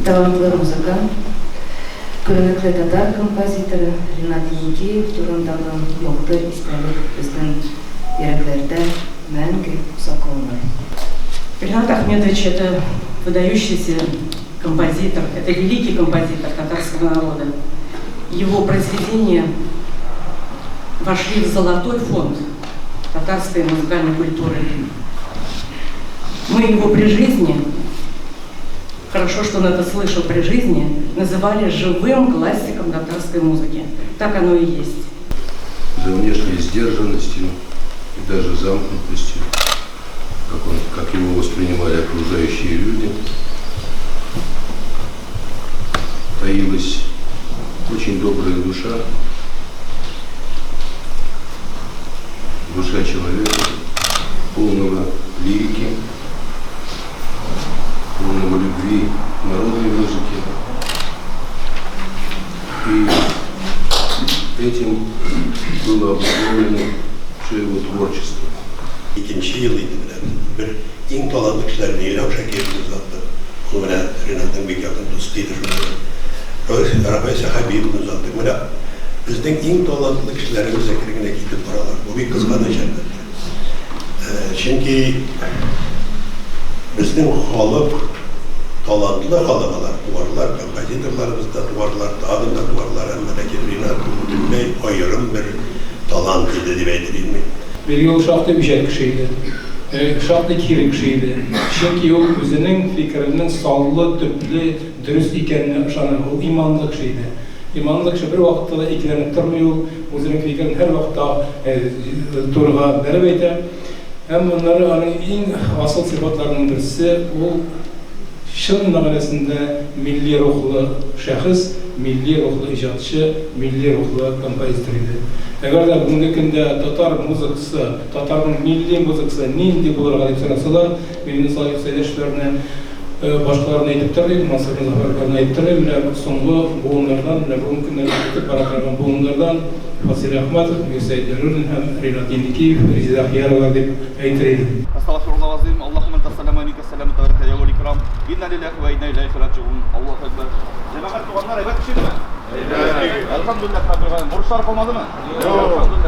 Талантлы музыкант, күренекле татар композиторы Ренат Еникеев турындагы якты истәлек безнең йөрәкләрдә мәңге сакланыр. Ренат Ахметович это выдающийся композитор, это великий композитор татарского народа. Его произведения вошли в золотой фонд татарской музыкальной культуры. Мы его при жизни, хорошо, что он это слышал при жизни, называли живым классиком татарской музыки. Так оно и есть. За внешней сдержанностью и даже замкнутостью, как его воспринимали окружающие люди, таилась очень добрая душа, душа человека, полного лирики, полного любви к народной музыке. И этим было обусловлено все его творчество. Икенче ел инде менә бер иң талантлы кешеләрне Илһам Шакировны озаттык. Ул менә Ренатның бик якын дусты иде шунда. Рафаэль Сәхәбиевны озаттык. Менә безнең иң талантлы кешеләребез әкрен генә китеп баралар. Бу бик кызганыч, әлбәттә. Чөнки безнең халык талантлы халык алар, туарлар, композиторларыбыз да туарлар, тагын да туарлар, әмма ләкин Ренат бөтенләй аерым бер талант иде дип әйтер идем мин. Билгеле, ул шактый үҗәт кеше иде. Шактый кире кеше иде. Чөнки ул үзенең фикеренең саллы, төпле, дөрес икәненә ышана. Ул иманлы кеше иде. Иманлы кеше бервакытта да икеләнеп тормый ул, үзенең фикерен һәрвакытта турыга бәреп әйтә. Һәм аннары аның иң асыл сыйфатларының берсе, ул чын мәгънәсендә милли рухлы шәхес, милли рухлы иҗатчы, милли рухлы композитор иде. Әгәр дә бүгенге көндә татар музыкасы, татарның милли музыкасы нинди булырга дип сорасалар, мин инде Салих Сәйдәшевләрне, башкаларны әйтеп тормыйм, Мансур Мозаффаровларны әйтеп тормыйм, менә соңгы буыннардан, менә бүгенге көннәрдә китеп бара торган буыннардан Фасил Әхмәтов, Мирсәет Яруллин һәм Ринат Еникиев, Резеда Ахияровалар дип әйтер идем. Әстәгъфируллаһ-галазыйм, Аллаһумма анта сәлам вә минкә сәлам, тәбәрәктә йә вәл икрам. Инна лилләһи вә инна иләйһи раҗиун. Аллаһу әкбәр. Җәмәгать туганнар, әйбәт кеше идеме? Әйбәт. Әлхәмдүлилләһ раббил галәмин. Бурычлар калмадымы? Юк. Әлхәмдүлилләһ.